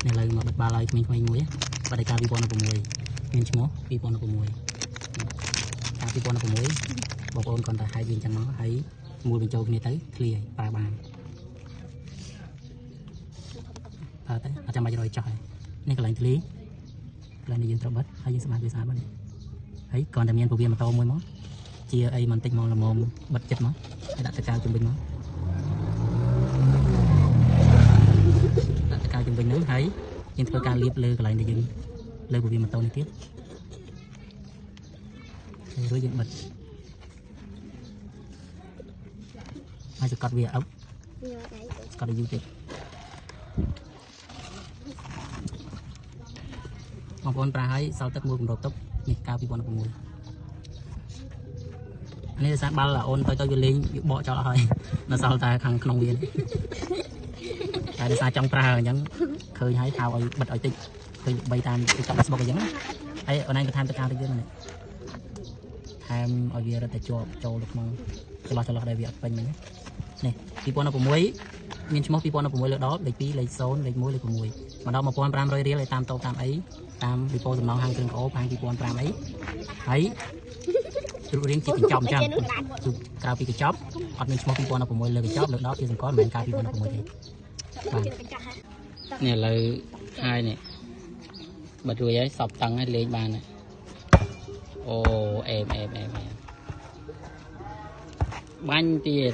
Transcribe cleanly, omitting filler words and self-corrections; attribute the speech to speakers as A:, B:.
A: នេះឥឡូវមកបិទបាល់ឲ្យក្មេងៗមួយបិទឲ្យកាល2016មានឈ្មោះ2016កាល2016បងប្អូនគ្រាន់តែហែកវាអញ្ចឹងមកហើយមូលបញ្ចូលគ្នាទៅឃ្លាប្រើបានប្រើទៅអត់ចាំបាច់រយចោះហើយនេះកន្លែងធ្លីកន្លែងនេះយើងត្រូវបិទហើយយើងស្អាតវាស្អាតមកនេះហើយគ្រាន់តែមានពវៀនម៉ូតូមួយមកជាអីបន្តិចមកល្មមបិទចិត្តមកហើយដាក់តកៅជំវិញមកដាក់តកៅជំវិញហ្នឹងហើយយើងធ្វើការលាបលើកន្លែងដែលយើងលើពវៀនម៉ូតូនេះទៀតហើយរួចយើងបិទហើយសកត់វាអុបសកត់ឲ្យយូរតិចបងប្អូនប្រើឲ្យសល់ទឹកមួយគម្របទុកនេះកាល2016នេះដោយសារបាល់អូនតូចៗវាលេងវាបកចោលអស់ហើយនៅសល់តែខាងក្នុងវាតែដោយសារចង់ប្រើអញ្ចឹងឃើញហើយហៅឲ្យបិទឲ្យតិចឃើញបីតាម TikTok Facebook អញ្ចឹងហើយអូនឯងក៏ថែមទៅកាលតិចទៀតនេះថែមឲ្យវារត់តែជាប់ចូលទៅក្នុងចន្លោះចន្លោះដែលវាអត់ពេញហ្នឹងនេះ2016មានឈ្មោះ2016លើដបលេខ2លេខ0លេខ1លេខ6មកដល់1500រៀលឲ្យតាមតូបតាមអីតាមឌីប៉ូសំណងហាងគ្រឿងក្អូបហាង2005អីហើយរូបរាងជាកញ្ចប់អញ្ចឹងក្រៅពីកញ្ចប់អត់មានឈ្មោះ2016លើកញ្ចប់លើដបជាសង្កត់មិនមែនកាល2016ទេបាទនេះឥឡូវហើយនេះបិទរួចហើយសពតឹងហើយលេងបានអូអេមអេមអេមបាញ់ទៀត